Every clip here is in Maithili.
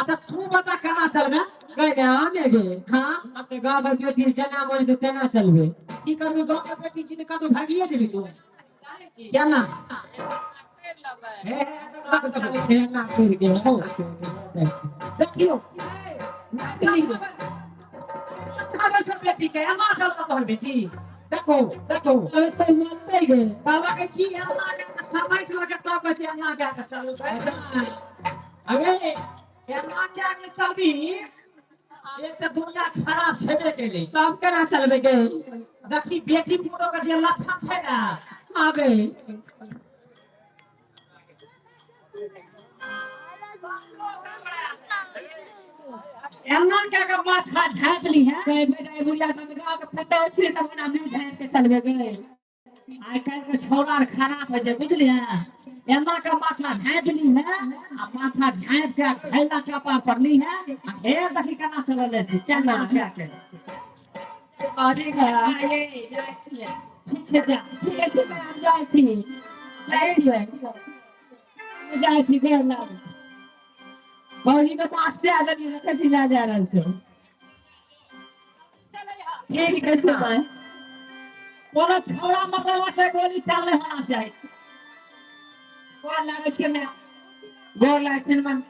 अच्छा तू बता केना चलबे? गए ने आमे गे। हाँ। हम तऽ गाँव के बेटी जेना मन छै तेना चलबै। की करबी गाँव के बेटी छी तऽ कतौ भागिए जेबी तू? केना? हे एना करि के हौ। देखियौ समझाबै छौ बेटी के, एना चलतौ तोहर बेटी। देखो देखो। अरे तऽ मानतै गे। कहलक की एना के समझ लगे तब कहै छै एना कए के चलू। अरे एना कए के चलबी, एक तऽ दुनिया खराब छेबे केलै। तब केना चलबै गे? देखी बेटी पुतोह के जे लक्षण छै ने। हाँ गे। एना कए के माथा झाँपि ली है। गए बेटा, ई बुढ़िया के गाँव के पुतोह छी तऽ ओना मुँह झाँपि के चलबै गे। आइ काल्हि के छौड़ा आर खराब होइ छै बुझलियै। एना के माथा झाँपि ली है आ माथा झाँपि के खैला कपार पर ली है आ हे देखी केना चलल जाइ छै, केना कए के। अरे ये जाइ छियै। ठीक छै जा। ठीक छै, हम जाइ छी। जाइ छियै। जाइ छी गोर लागै छी। भौजी के पास पे आ देलियै, देखै छी जा जा रहल छौ। ठीक छै भाय। कोनो छौड़ा मरला से गोली चाल नहि होना चाही। गोर लागै छियै माय। गोर लागै छी मन।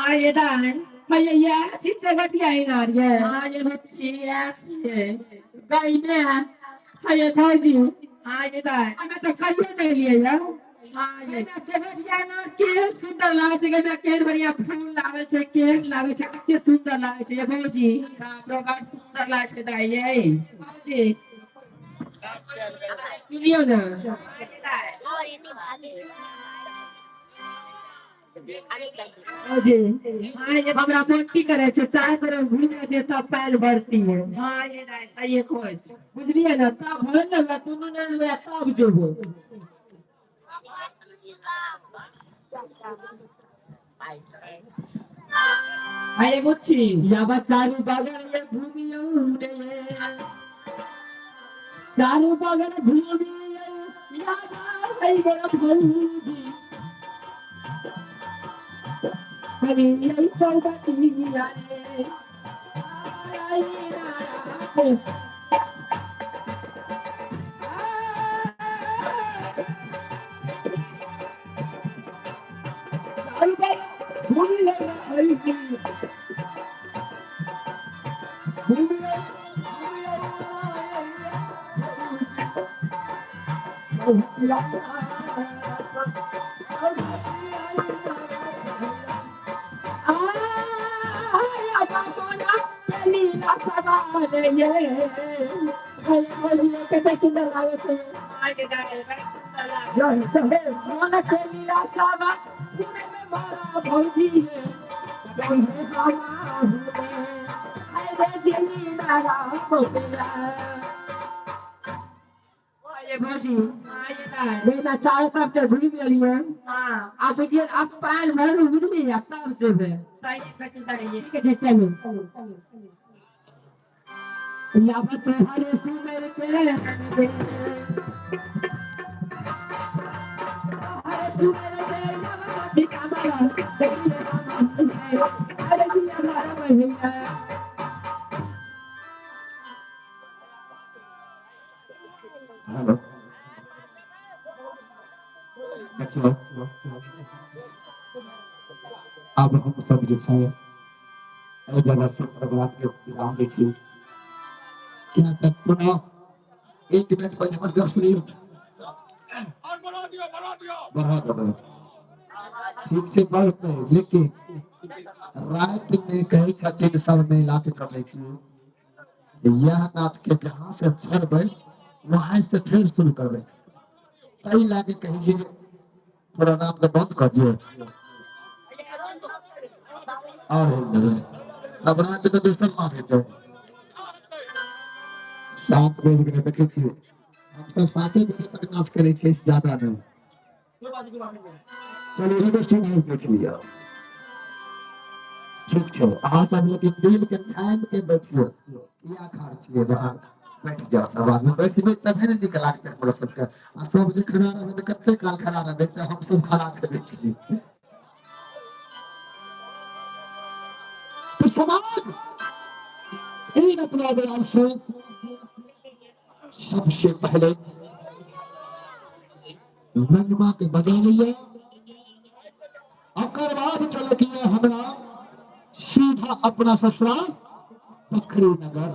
आये दाय। भैया छी बटिया नारिये। आये बचिया छियै। गई में भैया भौजी। आये दाय। हमे तऽ कहियो नहि लिए यौ। आये। केहन सुन्दर लागै छै, केहन बढ़िया फूल लागल छै, केहन लागै छै, कते सुन्दर लागै छै ये भौजी। बाप रे बड़ सुन्दर लागै छै दाय यै। भौजी सुनियौ ने। भौजी हाँ ये हमरा मन की करै छै, चाहे तरफ घूमे दे तब पानि भरती है। हाँ ये दाय सही कहै छी। बुझलियै ने, तब भरि लेबै दुनू ने लेबै तब जेबै। आये बुच्ची। याबा चारू बगल में घूमियौ रे, चारू बगल घूमियौ याद आई बड़ा भौजी अरे यही चौबटिया रे आई राम। चारू बार घूमी आई घूमी कते सुंदर लागै छै। भौजी भौजी चारों तरफ के घूमि गेलियै। आप देखिए, आप पैर भर बुझलियै, तब जेबै। ठीक है, चलू। यावत हरे सुमेर के हरे सुमेर के यावत ठिकाना देखिए अरे जी हमारा भैया। हेलो, देखियौ, आब हम सब जे छै एहि जगह से प्रोग्राम के विराम दै छी, किया तऽ पुनः एक मिनट पहिले हमर गप सुनियौ। बढ़ा देबै, ठीक छै, बढ़तै, लेकिन राति में कहै छथिन सब मेला के कमेटी, यह नाच के जहाँ से छोड़बै वहां से फेर शुरू करबै। ताहि लागे कहै छै जे प्रोग्राम के बंद कर दियौ और हो देबै, तब राति में दोसर नाच हेतै। 7 बज गेलै, देखै छियै हम सब 7 बजे तक नाच करै छियै, ज्यादा नहि। चलू एगो सीन और देख लिअ। ठीक छै, अहाँ सब लेकिन दिल के थामि के बैठियौ, किया खाड़ छियै बाहर? बैठ जाओ, सब आदमी बैठबै तबे ने नीक लागतै हमरा सबके। आ सब जे खड़ा रहबै तऽ कते काल खड़ा रहबै? तऽ हम सब खड़ा छेबे केलियै। तऽ समाज इन अपना दौरान से सबसे पहले रंगमा के बजा लिया, ओकर बाद चले के हमरा सीधा अपना ससुराल बखरी नगर।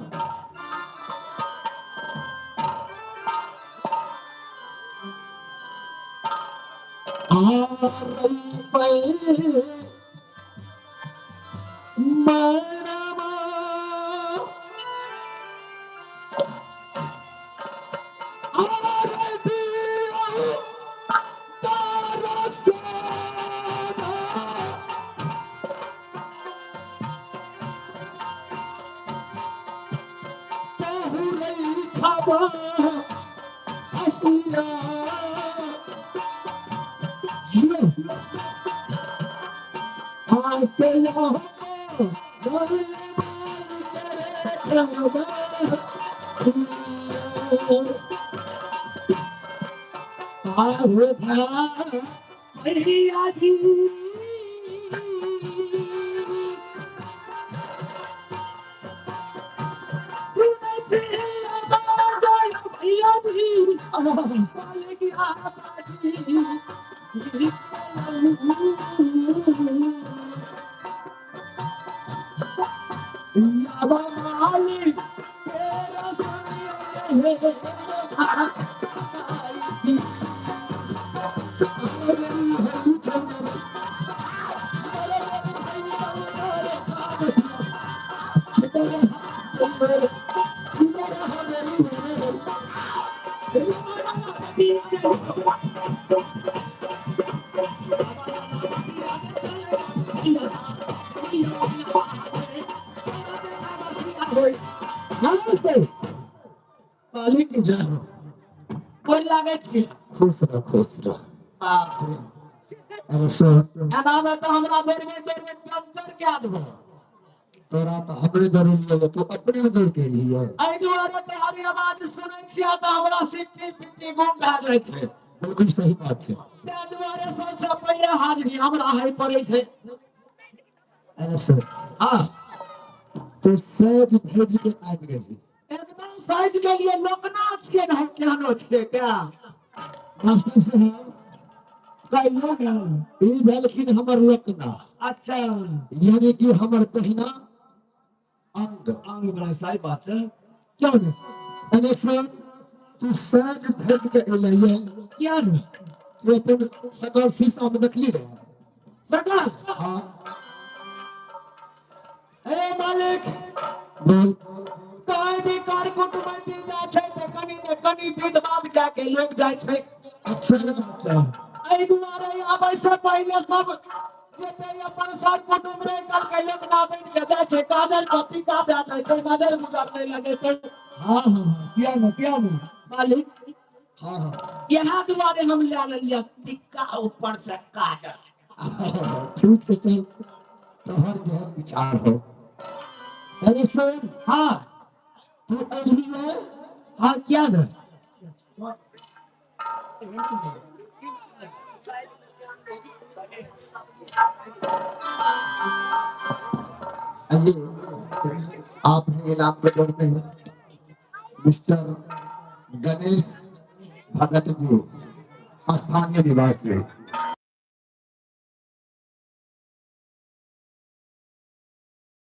मालिक की जय हो। कोन लागै छी? खुश रह, खुश रह। बाप रे, अरे सर, एना में तो हमरा बेर बेर बेर बेर पंचर कए देबै। तोरा तऽ हमरे दौड़लियै, तू अपने ने दौड़ के एलियै। एहि दुआरे तोहर आवाज सुनै छियै तऽ हमरा सिट्टी पिट्टी गुम भए जाइ छै। बिल्कुल सही बात छै। ताहि दुआरे सबसँ पहिले हाजिरी हमरा होइ पड़ै छै। अरे सर, हँ, तू सज धज के आबि गेली। एकदम सज गेलियै, लोकनाथ छियै ने, हम केहनो छियै क्या? मास्टर साहब कहियौ ने। ई भेलखिन हमर लोकनाथ। अच्छा, यानी कि हमर दहिना अंग। अंग बड़ा सही बात छै। क्यों ने? अरे सर, तू सज धज के एलैयै। किया ने? तू अपन सकल शीशा में देखली रहे? सकल? हाँ। ए मालिक, बोल। कहीं भी कर कुटुमैती जाइ छै तऽ कनि ने कनि विध बाध कए के लोक जाइ छै। अच्छा। एहि दुआरे आबै से पहिले सब जते अपन सर कुटुम्ब रहे कहलकै लोकना बनि के जाइ छै, काजर पर टीका दए दै छै, नजर गुजर नहि लगेतै। हाँ हाँ हाँ, किया ने, किया ने मालिक। हाँ हाँ, इएह दुआरे हम लए लेलियै टिक्का ऊपर से काजर। ठीक छै, चल, तोहर जेहन विचार हो। अरे सुन। हाँ। तू एलही है? हाँ, किया ने? आइए, आप हैं इनाम के दौर में मिस्टर गणेश भगत जी, स्थानीय निवासी।